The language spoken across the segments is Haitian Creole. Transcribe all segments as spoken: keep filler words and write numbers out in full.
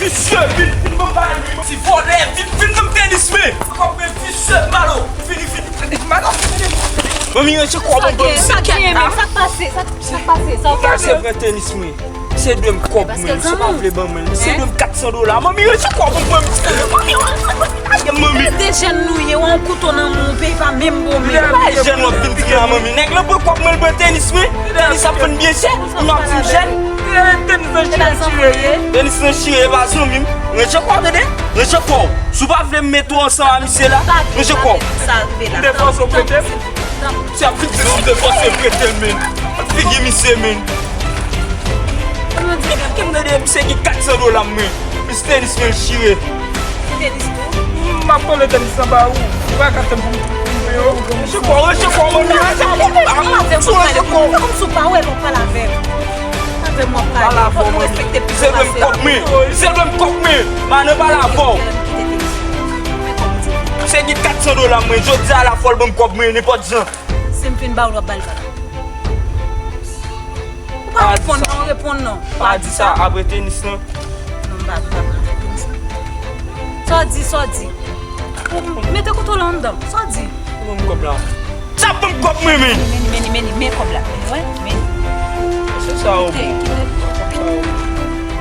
Visye, vin, vin, ban m pale, wi. Ti vòlè, vin, vin, ban m tenis, men. Kòb mwen, visye, malo. Vini, vini. Malo, vini. Manmi, ranje kòb mwen, ban m. Sa k gen, men? Sa k pase? Sa k pase? Sa k pase? Pase pran tenis, mwen. Se dwe m kòb mwen, si w pa vle ban mwen. Se dwe m kat san dola. Manmi, ranje kòb mwen, ban m. Manmi, manmi. De jèn nou ye, w an kouto nan men w, peyi pa menm bon, men. Ou pa jèn, w ap vin di la, manmi. Nèg lan pran kòb mwen, l pran tenis, wi. Tenis ap vann byen chè. Ou nan di m jèn. Tenis nan chire, chire. Tenis nan chire, e pa zanmi m. Ranje kò w, tande? Ranje kò w. Si w pa vle m mete w ansanm a misye la, ranje kò w. M te fòse w prete m. Se ap vin di m te fòse prete l, men. Figi misye, men. Ki m tande misye gen kat san dola, mwen. Misye tenis, men, chire. Tenis tou? M ap kole tenis anba ou. Ou pa ka tann pou m, pou m yo. Ranje kò, ranje kò, mwen. Ranje kò. Fè kòmsi w pa wè m, w ap pale avè m. Avè m w ap pale. Fòk nou respekte plis pase. Se dwe m kòb mwen. Se dwe m kòb mwen. M a nan pale avè w. Se gen kat san dola mwen. Jodi a la fò l ban m kòb mwen, nenpòt jan. Si m fin ba w l, w ap ba l pa la. Ou pa reponn non, reponn non. Pa di sa apre tenis lan. Non, m pa, m pa pran tenis lan. Sa w di, sa w di. Ou mete kouto la anndan. Sa w di. Ou ban m kòb la. Sa ban m kòb mwen, men. Men, men, men, men, men kòb la. Men, wè, men. Se sa, ou bon.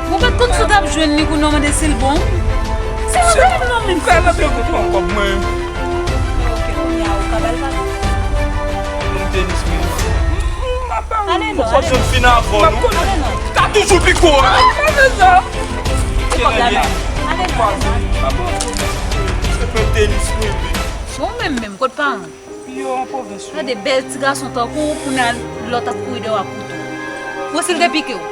Ou pa t konn si w t ap jwenn li kounye a w mande si l bon. Se yon dèyè non, men. Fè nan te kouto an kòb mwen. Ok, kounye a ou ka ba l pa. Moun tenis, men. Ale non, ale non. Fò jwenn fin avè w, non? Ale non. Ka toujou piko, a. Ki kòb la, non? Ale non. Se pran tenis, mwen, men. Bon, menm, menm, kot paran w? Yo an pwovens, wi. Gade bèl ti gason tankou w, kounye a lòt ap kouri dèyè w ak kouto. Bon, si l te pike w?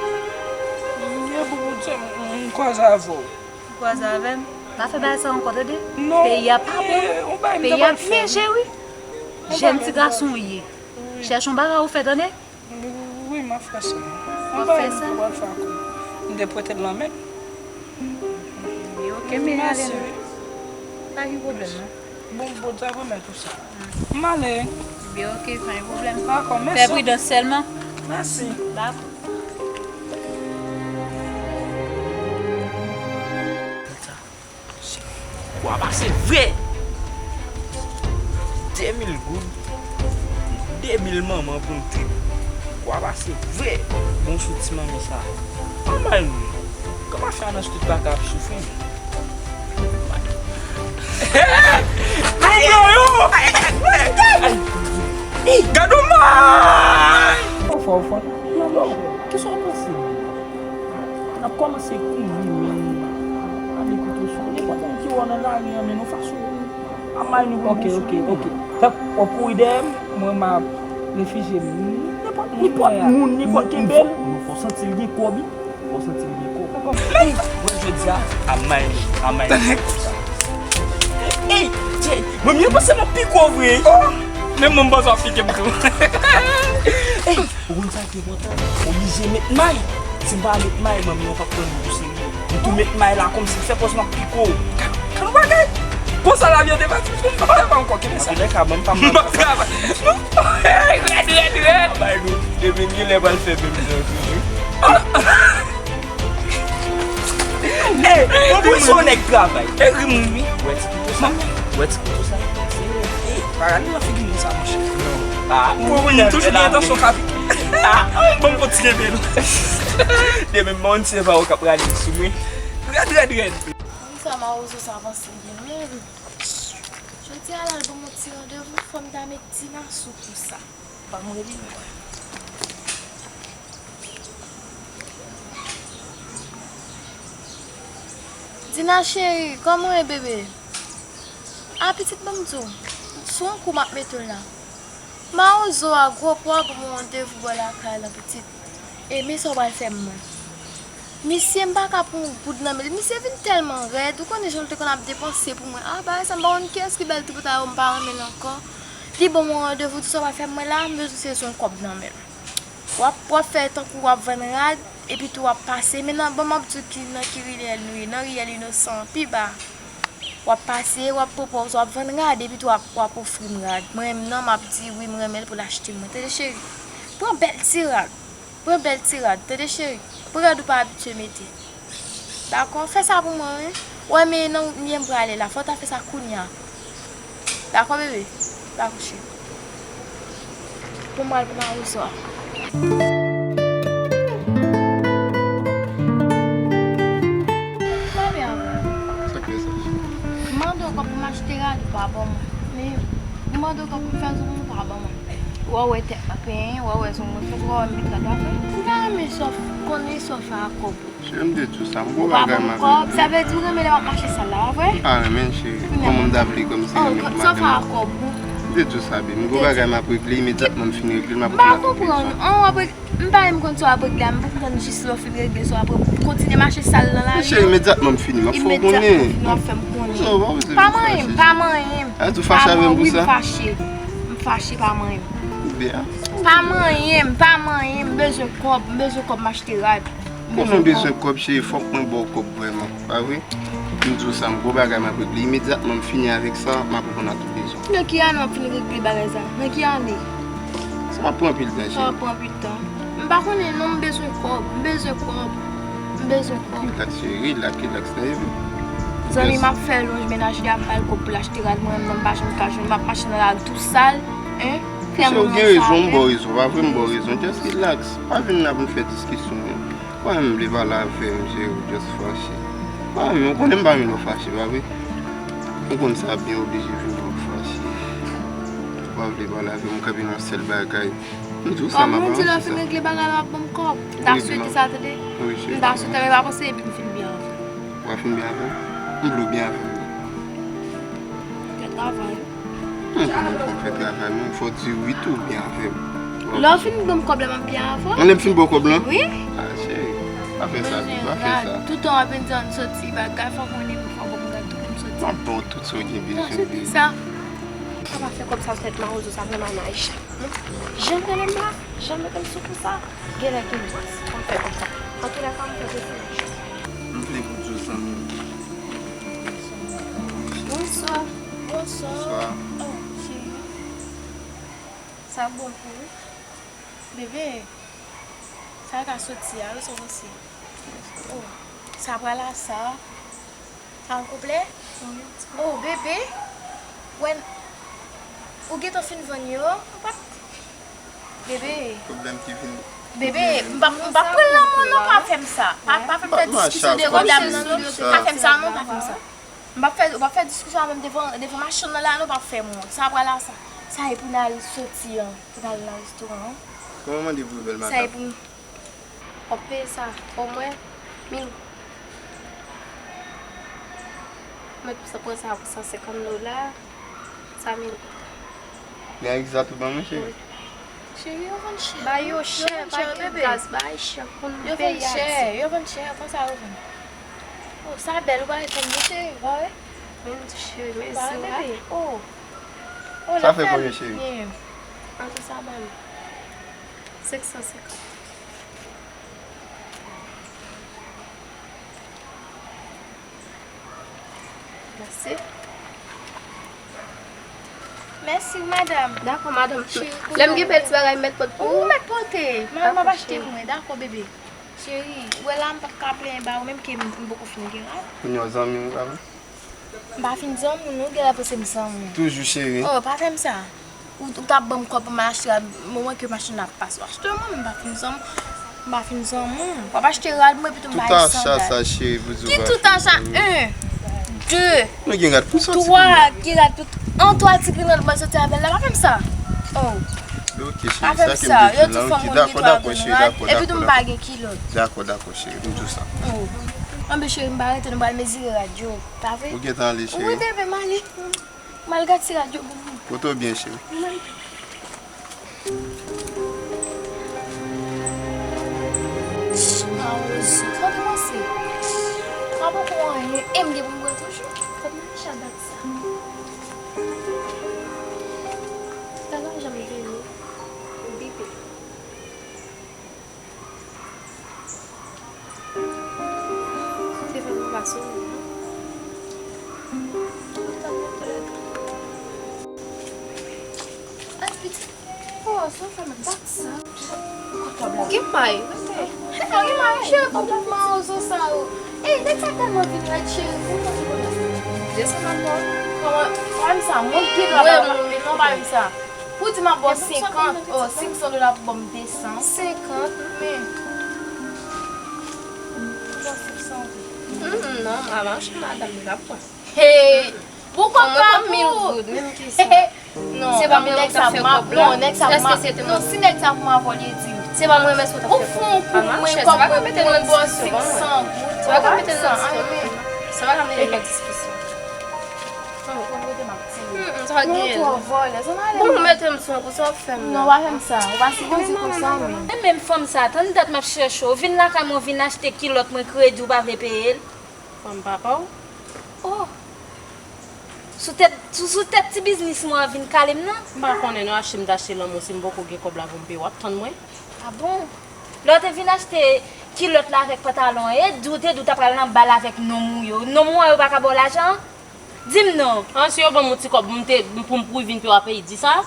Ye, bon, Bondye, m, m kwaze avè w. Ou kwaze avè m? Pa fè bagay sa ankò, tande? Non. Peyi a pa bon. Peyi a pyeje, wi. Jèn ti gason w ye. Chèche yon bagay ou fè, tande? Wi, m ap fè sa. W ap fè sa? M te prete l nan men. Wi, ok, men ale non. Pa gen pwoblèm, non. Bon, Bondye ap remèt ou sa. M ale. Byen, ok, pa gen pwoblèm. Dakò, mèsi. Fè pridans sèlman. Mèsi. Dakò. Kwa pase vre! De mil goud, de mil manman pou n trip. Kwa pase vre! Bon sou ti manmi sa. Anmay nou. Kòman fè anons tout bagay ap soufri? Hey! Hey! Gad on may! Ou fò, ou fò. Yo, kisa w panse? N ap kòmanse kouri, men. Gade kote w sou. Nenpòt moun ki wè w nan lari an, men nou fason. Anmay nou pou n sou. Ok, ok, ok. Tank w ap kouri dèyè m, mwen m ap refijye m. Nenpòt moun, nenpòt moun, nenpòt kenbe l. Nou fò santi l gen kòb, wi. Ou santi l gen kòb. Ey, mwen jodi a, a may, a may konsa. Ey, Jay, mwen mye panse m ap piko vre. Oh, menm mwen m panse w ap pike m tou. Ey, ou konn sa ki enpòtan? Oblije met may. Si m pa met may, manmi an p ap pran nou pou serye. M tou met may la kòmsi m fè pòz m ap piko. Gad yon bagay. Konsa lavi an te pati, m p ap travay ankò, kenbe sa. Antouka, ban m pa mal. M p ap travay. Hey, rèd, rèd, rèd. Bay nou, demen gen lè pral fè menm jan toujou. Ey, ou pou son nèg travay. E ri moun, wi. Wè ti kouto sa. Wè ti kouto sa. Ey, pa rale nan figi moun sa, monchè. Ah, ou konn toujou gen entansyon kap. Ah, ban m kontinye byen. Demen, m pa konn si se pa ou k ap rale sou mwen. Rèd, rèd, rèd. Konn sa mawozo sa avanse byen menm. Jodi a la, l ban m yon ti randevou, fò m ta met Dina sou kou sa. Ban m rele l. Dina cheri, kòman w ye, bebe? A, pitit, ban m di w, sou yon kou m ap mete w la. Mawozo a, gwo po a, ban m yon randevou bò lakay lan, pitit. E men sa w pral fè m, mwen. Misye, m pa ka pran yon goud nan men l. Misye vin tèlman rèd. Ou konnen jan l te konn ap depanse pou mwen. A, bagay sa, m pa konn kiyès ki ba l ti bout a yo, m pa renmen l ankò. Li ban m yon randevou, di sa w pral fè m, mwen la, m bezwen sezi yon kòb nan men l. W ap, w ap fè tankou w ap vann rad, epi tou w ap pase. Men nan, bon, m ap di w ki, nan ki riyèl nou ye. Nan riyèl Inosan, pi ba. W ap pase, w ap pwopoze, w ap vann rad, epi tou w ap, w ap ofri m rad. Mwen menm nan, m ap di wi, m renmen l pou l achte mwen. Tande cheri, pran bèl ti rad. Pran bèl ti rad. Tande cheri, pran rad ou pa abitye mete. Dakò, fè sa pou mwen, wi. Ou wè, men nan wout m ye, m prale la. Fò w ta fè sa kounye a. Dakò, bebe? Dakò, cheri. Pou m al pou mawozo a. Sa k fè sa? M mande w kòb pou m achte rad, ou pa ban mwen. Men, m mande w kòb pou m fè zong, ou pa ban mwen. Ou wè tèt mwen penyen, ou wè zong mwen fèt, ou wè m met rad la fè. M pa renmen sa w konn li sa w fè ak kòb ou. Cheri, m te di w sa, m gwo bagay m ap regle. Sa vle di w renmen lè w ap mache sal la, pa vre? M pa renmen, cheri. Kòman m ta vle kòm se renmen pou madanm mwen? Sa w fè ak kòb ou? M te di w sa, baby. M gwo bagay m ap regle, imedyatman m fin regle l, m ap retoune avèk ou. An, w ap regle. M pa menm konn sa w ap regle a, m konn jis lè w fin regle sa w ap kontinye mache sal nan lari. Cheri, imedyatman m fini, m ap fè w konnen. Imedyatman w fin, w ap fè m konnen. Pa manyen m, pa manyen m. A, ou fache avè m pou sa? Wi, m fache. M fache, pa manyen m. Pa manyen m, pa manyen m, m bezwen kòb, m bezwen kòb m achte rad. Kòman w bezwen kòb, cheri? Fòk mwen ba w kòb vrèman, pa vre? M di w sa, m gwo bagay m ap regle. Imedyatman m fini avèk sa, m ap reponn a tout bezwen. Nan ki ane w ap fin regle bagay sa? Nan ki ane? Sa ap pran anpil tan, cheri. Sa ap pran anpil tan. M pa konnen non, m bezwen kòb, m bezwen kòb, m bezwen kòb. Rilaks, cheri, rilaks, rilaks, tande. Zanmi, m ap fè lonj mennaj li ap bay kòb pou l achte rad, mwen menm non, m pa janm ka jwenn, m ap mache nan lari tou sal, en? Cheri, ou gen rezon, m ba w rezon, pa vre, m ba w rezon. Just rilaks, pa vin la pou n fè diskisyon. Mwen menm m vle pale avè w, cheri, just fache. Mwen menm, ou konnen m pa renmen lè w fache, pa vre? Ou konn sa byen, oblije vin lè w fache. Ou pa vle pale avè m, ou kanpe nan yon sèl bagay. M di w sa, m ap avanse sa. Ou di lè w fin regle bagay la, w ap ban m kòb. M ta swete sa, tande. M ta swete, men pa panse epi m fin byen avè w. W a fin byen avè m? M vle w byen avè m. Fè travay. M konnen fò m fè travay mwen, fò w di wi tou, byen avè m. Lè w fin ban m kòb la, m ap byen avè w. Mwen lè m fin ba w kòb lan? Wi. A, cheri, pa fè sa, pa fè sa. Toutan w ap vin di ann soti, bagay, fò w konnen fò w ban m gad tou pou m soti. M ap ba w tout sa w gen bezwen, baby. Sa pa fè kòb sa sèt mawozo sa vrèman nan Aisha. Jan l rele m la, jan l mete m sou kou sa, genlè gen mwens. Ann fè konsa. Antoulèka, m fè bezwen Aisha. M vle pou di w zanmi m. Bonswa. Bonswa. Bonswa. Oh, cheri. Sa bon pou ou? Bebe, sa ka soti a, wi, sa w panse? Oh, sa pral a sa. Sa w konplè? Wi. Oh, bebe. Wè, ou gentan fin vann yo? Ou pa t. Bebe. Pwoblèm ki vin. Bebe, m p ap, m p ap pran lanmò non, pa fè m sa. Pa, pa fè m fè diskisyon devan dam nan non. Pa fè m sa non, pa fè m sa. M p ap fè, w p ap fè diskisyon avè m devan, devan machann nan la non, w p ap fè m wont. Sa pral a sa. Sa e pou n al soti an, pou n al nan restoran an. Kòman mande pou bèl madanm? Sa e pou w ap peye sa, omwen mil goud. Mwen pran sa pou san senkant dola. Sa mil goud. Gen egzat ou ban mwen, cheri? Wi. Cheri, yo vann chè. Ba yo chè, pa gen gaz, ba yo chè pou n peye Ayiti. Yo vann chè, yo vann chè, konsa yo vann. Oh, sa bèl, ou pa rekonèt, cheri, pa vre? Men cheri, men zo a. Oh. Oh, sa fè konbyen, cheri? Antre sa ban m. Senk san senkant. Mèsi. Mèsi, madanm. Dakò, madanm. Lè m gen bèl ti bagay, m mèt pote pou ou. Ou mèt pote. Mwen, m ap achte mwen. Dakò, bebe. Cheri, ou wè la, m p ap ka plenyen ba ou, menm ke m, m poko fin gen rad. Kounye a w zanmi m, pa vre? M pa fin zanmi w, non, genlè panse m zanmi w. Toujou, cheri. Oh, pa fè m sa. Ou, ou t ap ban m kòb pou m al achte rad, moman ke machin nan ap pase, w achte mwen, m pa fin zanmi w. M pa fin zanmi w. W ap achte rad mwen, epi tou m bay sandal. Tout acha sa, cheri, pou di w pa fin zanmi. Ki tout acha? En, de, twa, ki rad pou, an twa ti grenad mwen soti avè l la, pa fè m sa. Oh. Ok, cheri, sa ke m te di w la, ok, dakò, dakò, cheri, dakò, dakò, dakò. Epi tou m pa gen kilòt. Dakò, dakò, cheri, m di w sa. Oh. Anben, cheri, m pa rete, nou pral mezire rad yo. Pa vre? Ou gentan ale, cheri? Wi, bebe, m ale. M al gad ti rad yo pou mwen. Pote w byen, cheri. Mwen. Mawozo, sa w te panse? Pa poko anyen, e m gen pou m bwè toujou. Fòk mwen chak dat sa. Talè w janm vini, ou bipe. Telefòn mwen pa sonnen non. Ay, pitit. Oh, sa w fè m bat sa. Ou gen may, rete. Ou gen may, cheri, konpòtman mawozo sa yo. Ey, nèg sa tèlman vin rèd, cheri, pou mwen, pou mwen. Desann nan kò. Kòman, pa m sa, mwen ki la ba mwen, non, pa m sa. Pou di m ap ba w senkant, oh, senk san dola pou ban m de san. Senkant? Men. Pou ban senk san. Hmm, non, m a mache, madanm, m pa pran. Hey! Pou kòb pa pou. Mil goud, menm ki sa. Non, se pa mwen menm k ap fè kòb la? Non, nèg sa pou mwen. Èske se te mwen? Non, si nèg sa pou mwen avè w, li di m. Se pa mwen menm ki t ap fè kòb la? Ou fè yon kou pou mwen, kòb mwen pou mwen ba w senk san goud. Sa pa ka mete nan diskisyon. Sa pa ka mete nan diskisyon. Sa pa genyen. Ou twò vòlè, sa pa ale. Bon, ou mete m sou yon kou, sa w ap fè m la? Non, w pa fè m sa. Ou pa sipoze konsa, men. Men menm fanm sa, tann dat m ap chèche w. Vin lakay mwen, vin achte kilòt mwen kredi, ou pa vle peye l. Fanm papa w? Oh! Sou tèt, sou, sou tèt ti biznis mwen an vin kale m nan? M pa konnen non, achte m t achte lanmou, si m poko gen kòb la pou m peye w, w ap tann mwen? Ah bon? Lè w te vin achte kilòt la avèk pantalon an, e di w te di w t ap pral nan bal avèk nonm ou yo. Nonm ou an yo pa ka ba w lajan? Di m non. An, si yo ban m yon ti kòb, m te, pou m kouri vin peye w, w ap peye di sa?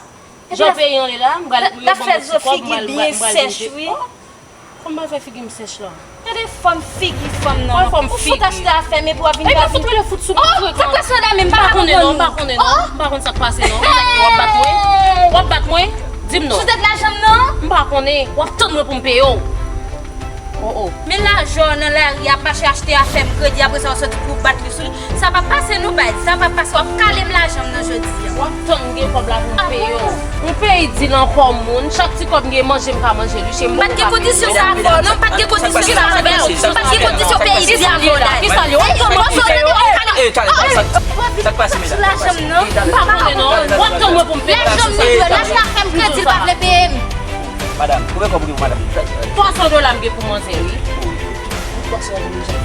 Jan peyi an ye la, m pral pou yo ban m yon ti kòb, m pral, m pral, m pral vin peye. Oh! Kòman fè figi m sèch la? Gade fòm figi fanm nan. Ou fout achte afè m epi w ap vin. Epi fout rele fout sou mwen frekan. Oh, sa k pase nan men m pa ka konprann ou. M pa konnen non, m pa konnen non, m pa konn sa k pase non. W ap bat mwen? W ap bat mwen? Di m non. Sou tèt lajan m nan? M pa konnen. W ap tann mwen pou m peye w. Oh, oh. Men lajan w nan lari ap mache achte afè m kredi, apre sa w soti pou w bat li sou li. Sa p ap pase non baz, sa p ap pase, w ap kale m lajan m nan jodi a. W ap tann m gen kòb la pou m peye w. Yon peyi di nan kò moun, chak ti kòb m gen manje m ka manje li, se m poko ka peye w. M pa t gen kondisyon sa avè w non, m pa t gen kondisyon sa avè w. M pa t gen kondisyon peyi di avè w la. Kisa l ye? W ap tann mwen pou m peye w. Sa k pase medam? Lajan m nan. M pa konnen non. W ap tann mwen pou m peye w. Lajan m nan dwe, lajan afè m kredi l pa vle peye m. Madam, konbyen kòb ou gen pou madanm? Twa san dola m gen pou manzè wi. Twa san dola,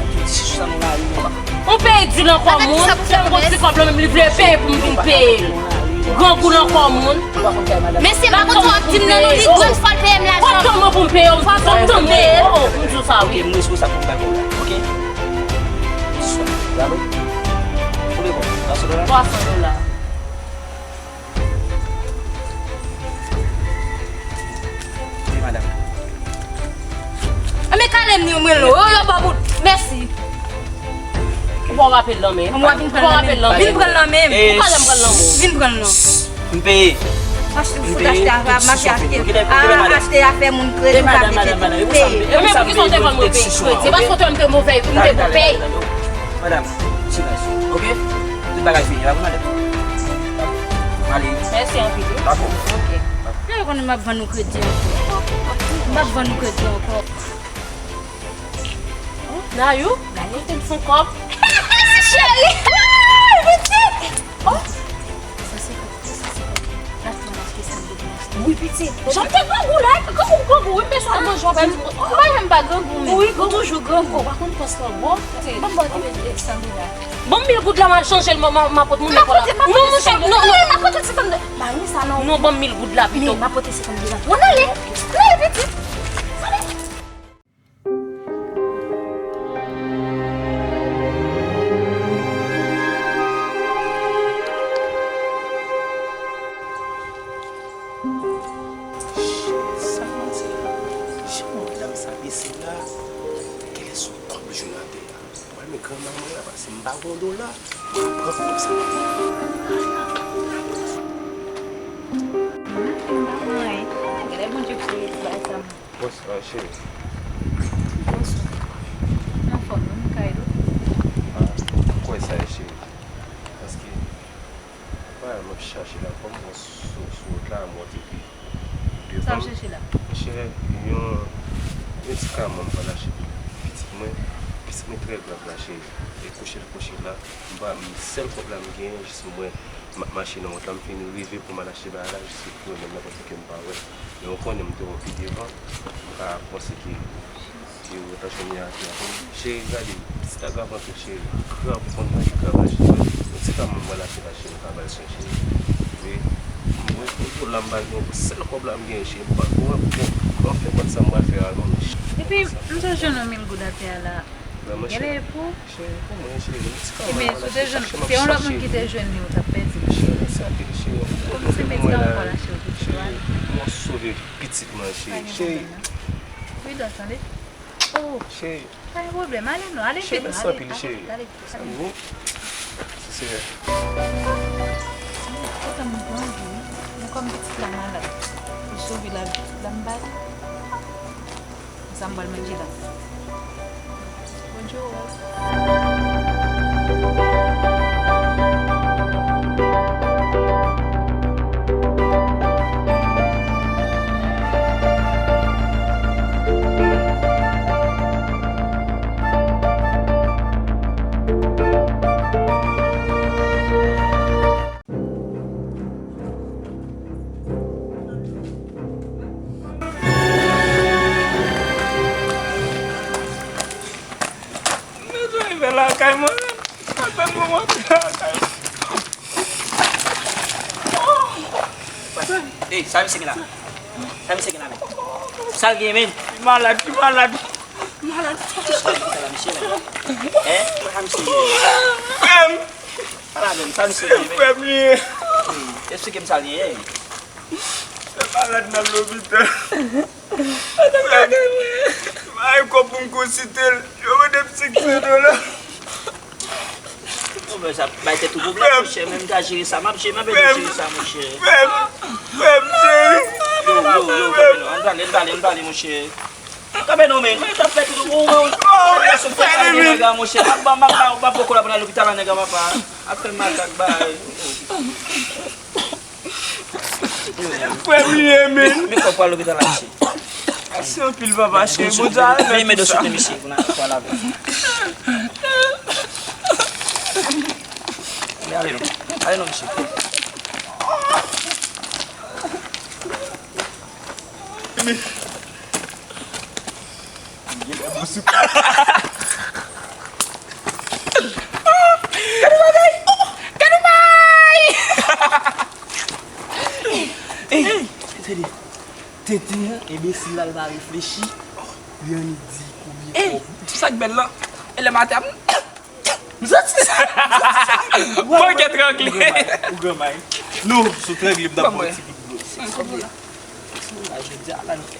yon peyi di nan kò moun, se yon ti kòb la menm li vle peye pou m vin peye l. Grangou nan kò moun. Mesye pa konn sa w ap di m nan non, li dwe m fò l peye m lajan. W ap tann mwen pou m peye w, w ap tann mwen. Oh, oh, m di w sa wi. Ok, m responsab pou m bay kòb la. Ok. Twa san dola. Wi, madanm. Anben kale m ni mwen lo. Yo, yo, ba bout. Mèsi. Ou pa rape l nan men. Ou pa rape l nan men. Vin pran l nan men. Ou pa janm pran l nan men. Vin pran l non. M peye. Mache, fout achte afè, mache achte. Ah, achte afè moun kredi, ou ka mete tou. Peye. E men poukisa w te vann mwen peye kredi? Se paske w te wè m te movè, m te pou peye. Madanm, silans. Ok? Tout bagay fini, pa pou madanm. Male. Mèsi anpil wi. Dakò. Ok. Lè yo konnen m ap vann ou kredi ankò. M ap vann ou kredi ankò. Nayou, Nayou te fon kòb. Cheri! Pitit! Oh! San senkant, san senkant. Wi, pitit. Jan m te grangou la, grangou, grangou, wi, m bezwen al manje yon ti. Ou pa janm pa grangou, men. Wi, ou toujou grangou. Ou pa konn pòs lan gwo. Ban m ba w ti san dola. Ban m mil goud la, m al chanje l, m, m, m a pot moun nan kò la. Non, monchè, non, non. M a pote senkant dola. Ba nou sa, non. Non, ban m mil goud la, pito. Men, m a pote senkant dola. Ann ale. Ann ale, pitit. Ann ale. Sa k pase? Jan madanm sa dese la, genlè se yon kòb li jwenn atè a. Mwen, men granma mwen la pase, m pa gon dola, m pran kòb sa. Genlè Bondye pou sou bagay sa. Bonswa, cheri. Bonswa. Anfòm, non, m ka ede w? Ah, m kwè sa, cheri. Paske, pa m ap chache la, kòm mwen sou, sou wout la, m wè epi devan m. Sa w ap chache la? Cheri, yon medikaman m pral achte pou pitit mwen. Pitit mwen trè grav la, cheri. E kouche l kouche la. M pa, m, sèl kòb la m genyen, jis mwen, m ap mache nan wout la, m fin rive pou m al achte bagay la, jis pou mwen menm nan, paske m pa wè. Men ou konnen m te wè w pi devan, m ka panse ke, ke ou ta jwenn li atè a. Cheri, gade, pitit la grav anpil, cheri. Grav, ou konn bagay grav la, cheri. Yon ti ka mwen, mwen l achte la, cheri, m ka ba l swen, cheri. Wi, mwen, pou la, m pa gen yon sèl kòb la m genyen, cheri. M pa, mwen, mwen, mwen fè kòb sa m pral fè a, non, men. Epi, m sot jwenn yon mil goud atè a la. Genlè e pou ou. Cheri, pou mwen, cheri, medikaman. Ebyen, si w te jwenn, se yon lòt moun ki te jwenn li, ou t ap pèdi l. Cheri, mèsi anpil, cheri. Kòm se medikaman w pral achte pou pitit ou a. Cheri, mwen sove pitit mwen, cheri. Pa gen pwoblèm, non. Prudence, tande. Oh, cheri. Pa gen pwoblèm, ale non, ale vit non, ale, ale vit, ale vit, ale vit. Oh, si se. Kontan m bon vi, men kòm pitit la malad, pou sove lavi, la m ba li. Sa m pral manje la. Bonjou. Mezanmi, fè lakay mwen. Atann mwen, mwen fè lakay. Ey, sa misye gen la? Sa misye gen la menm? Sa l gen menm? Li malad, li malad. Li malad. Sa misye menm? Hein? Sa misye gen? Frè m! Ala menm, sa misye gen menm? Frè m li ye. Ey, eksplike m sa l gen, ey. Fè malad nan lopital. Frè m, bay kòb pou m konsilte l. Yo mande m senk san dola. Ou mèt ap bay tèt ou pwoblèm, monchè. Men m ka jere sa. M ap jere, m ap ede w jere sa, monchè. Frè m, frè m, cheri. Yo, yo, yo, kanpe non. Ann pale, ann pale, ann pale, monchè. Kanpe non, men. Mwen t ap fè tout ou, ou, ou. Ou fè sa, nèg la, monchè. M ap, m ap, m ap, m ap poko la pou n al lopital la, nèg la, papa. Ap fè makak, bay. Frè m li ye, men. Men kòb pral lopital la, mesye. Mèsi anpil, papa cheri. Bondye a remèt ou sa. Men, men dosye misye pou n al lave. Men ale non. Ale non, mesye. Gade bagay! Gade bagay! Ey, tande. Tenten an, enbesil la, l pa reflechi. Li annik di konbyen kòb. Ey, sa k bèl lan. E lè maten ap M santi sa. M santi sa. Mwen gen trangle. Ou granmay. Non, sou trangle m t ap ba w ti bout dlo. Se konbyen? A jodi a la nou fè.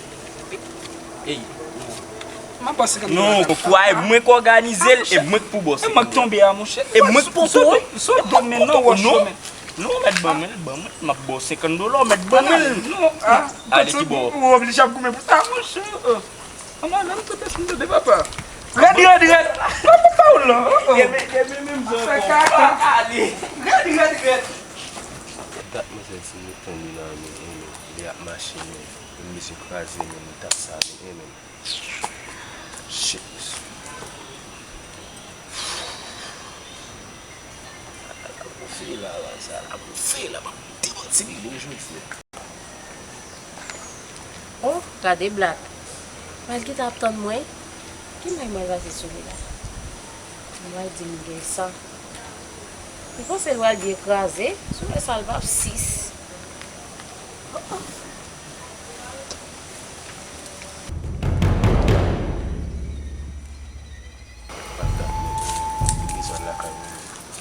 Ey. M ap ba w senkant dola. Non, ou kwè mwen k òganize l, e mwen k pou ba w senkant dola. E mwen k tonbe a, monchè. E mwen k pou ba w. Sou do m, men non, wòch yo, men. Non, ou mèt ban mwen l, ban mwen l. M ap ba w senkant dola, ou mèt ban mwen l. Non, a. Ale, ki bò? Ou oblije ap goumen pou sa, monchè. Ann ale, m tou pèsonn tande papa. Rèd, rèd, rèd. Papa pa w lan. Fè kaka. Rèd, rèd, rèd. Dat manzèl ti mouton li nan men, men li ap mache, men li bezwen kraze, men li tap sa, men, men. Shit. Sa la pou fè la, la, sa la pou fè la, m ap demanti li jodi a. Oh, gade Black. Pral kite ap tann mwen. Ki may mwen pase sou li la? Mwen di m gen san. M panse l pral byen kraze. Sou lè sa l p ap sis. Oh, oh.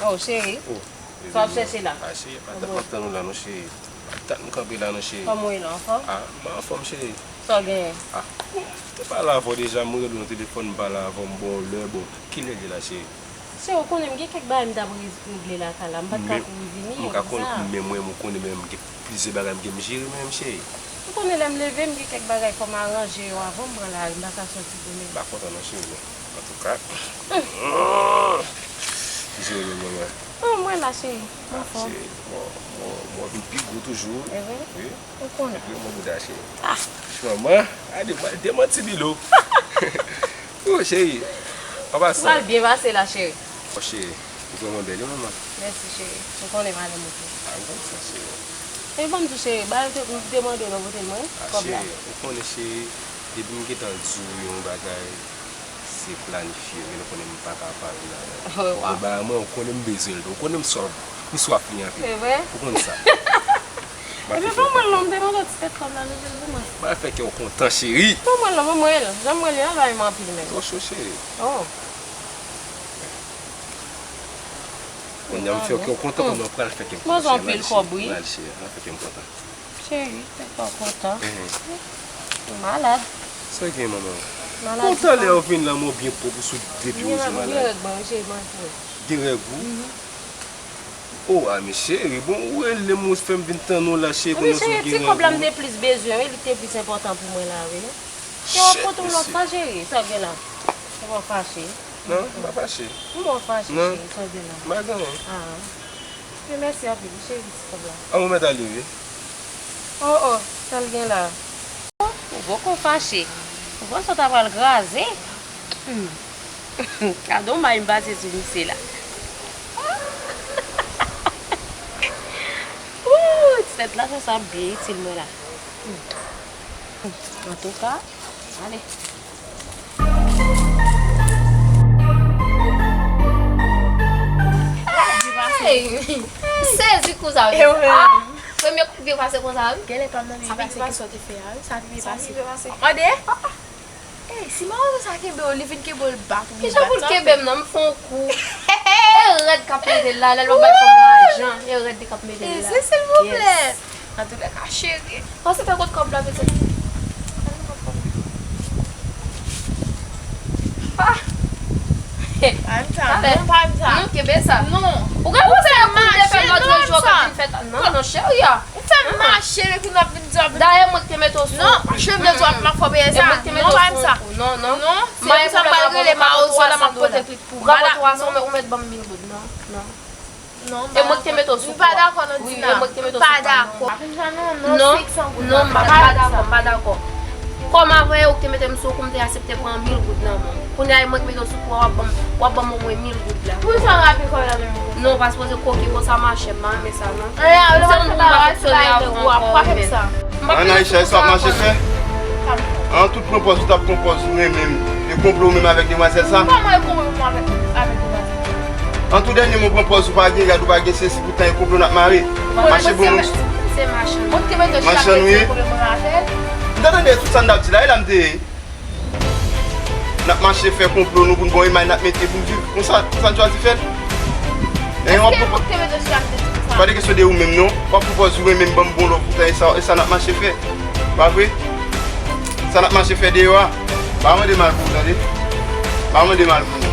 Oh, cheri. Sa w ap chèche la? A, cheri, pa t ap tann ou la non, cheri. Pa t ap tann ou kanpe la non, cheri. Kòman w ye la, anfòm? A, mwen anfòm, cheri. Sa w genyen? A, te pale avè w deja, mwen rele w nan telefòn, m pale avè w, m ba w lè, bon, kilè l ye la, cheri? Cheri, ou konnen m gen kèk bagay m t ap regle lakay la, m pa t ka kouri vini, egzak. Men mwen, ou konnen, men m gen plizyè bagay m gen m jere mwen menm, cheri. Ou konnen lè m leve, m gen kèk bagay fò m aranje yo avan m pran lari, m pa ka sòti demen. M pa kontan non, cheri, men. Antouka. Ki jere mwen, mwen. Oh, mwen la, cheri. Mwen anfòm. Cheri, mwen, mwen, mwen vin pi gwo toujou. E vre? Wi. Ou konnen. Epi mwen bouda, cheri. Ah. Manman, a de-, demanti Bilo. Oh, cheri. An pasan. Ou pral byen pase la, cheri. Oh, cheri. Ou vrèman bèl, wi, manman. Mèsi, cheri. Ou konnen m renmen w tou. A, m konn sa, cheri. E ban m di w, cheri, bagay m te mande w nan pote l mwen, kòb la. A, cheri, ou konnen, cheri, depi m gentan di w yon bagay, se planifye, men ou konnen m pa ka pa vin avè l. Oh, wow. Bon, bagay mwen, ou konnen m bezwen l tou. Ou konnen m swaf, m swaf li anpil. Se vre? Ou konn sa. Ebyen, ban mwen l non, m te mande w ti tèt kòb la, nou jwenn pou mwen. Ba fè kè w kontan, cheri. Ban mwen l non, ban mwen l. Jan m wè li la, bay mwen anpil menm. Tro cho, cheri. Oh. Kounye a m fè kè w kontan, kounye a w pral fè kè m kontan. Mwen anpil kòb, wi. Pral, cheri, pral fè kè m kontan. Cheri, fè kè w kontan. Mhm. Ou malad. Sa gen, manman? Kontan lè ou vin la, men w byen pwòp, ou sou de pye, ou di malad. Gen règ mwen, cheri, mwen fou. Gen règ ou? O, a, men cheri, bon, ou rele m, ou fè m vin tann ou la, cheri, konnen si w gen règ ou. Ti kòb la m te plis bezwen, wi, li te plis enpòtan pou mwen la, wi. Te w ap konte yon lòt fwa, cheri, sa w gen la? Ou pa fache? Non, m pa fache. M pa fache, cheri, sa w gen la? M pa gen anyen. Ah. Men mèsi anpil, wi, cheri, ti kòb la. An, ou mèt ale, wi. Oh, oh, sa l gen la? Ou poko fache. Ou panse w ta pral kraze? Hmm. Gade yon may m pase sou misye la. Ooh, ti tèt lajan sa ap byen itil mwen la. Hmm. Antouka, ale. Hey! M sezi konsa, wi. Premye kout pye pase konsa, wi. Genlè pa m nan li pase, kisa w te fè a, wi? Sa rive pase. Mande? Ey, si mawozo sa kenbe w, li vin kenbe w, l bat ou, li bat sa. Kijan pou l kenbe m nan? M fè yon kou. E rèd k ap mete l la, lè l pa bay fanm lajan, e rèd li k ap mete l la. Ezi, silvouplè. Yes. Antoulèka, cheri. Panse fè kot kòb la, pitit. Ah! Pa m sa, non, pa m sa. Non, kenbe sa. Non. Ou gen pou fè yon kout de pèl lòt jou, ou ka vin fè ta. Non, non, cheri a. Ou fè m mache, epi n ap vin di w ap vin. Dayè, mwen ki te mete w sou. Non, cheri, m te di w ap m ap fè w peye sa. Non, pa m sa. Non, non. Non, se pou sa m pral rele mawozo la, m ap pote plit pou ou. M pa dakò, non. Ou mèt ban m mil goud, non, non. Non, e mwen ki te mete w sou kou a. M pa dakò, non, Dina. M pa dakò. Pa vin sa, non, non, senk san goud la. Non, m pa dakò, m pa dakò. Kòm avanyè ou ki te mete m sou kou, m te aksepte pran mil goud nan men w. Kounye a, e mwen ki mete w sou kou a, w ap ban m, w ap ban m omwen mil goud la. Poukisa w rape kò w la menm? Non, w pa sipoze koke konsa, machè, m pa renmen sa, non. Ann, Aïcha, e sa w ap mache fè? An, tout pran pòz ou t ap pran pòz ou renmen m. E konplo ou menm avèk demwazèl sa? Kòman e konplo m avèk, avèk demwazèl? An, tou dènye mo pran pòz ou pa gen rad, ou pa gen sesi, poutan e konplo n ap mare. Mache bon moun. Machann, wi. M t ap tande tout sa n t ap di la, e la m te ye. N ap mache fè konplo nou pou n bon imaj n ap mete pou n viv. Konsa, konsa n chwazi fè l. Èske w ap pran pòz. Pa de kesyon de ou menm, non. W ap pran pòz ou renmen m, ban m bon love, poutan e sa, e sa n ap mache fè. Pa vre? Sa n ap mache fè deyò a. Pa mande mal pou ou, tande? Pa mande mal pou ou.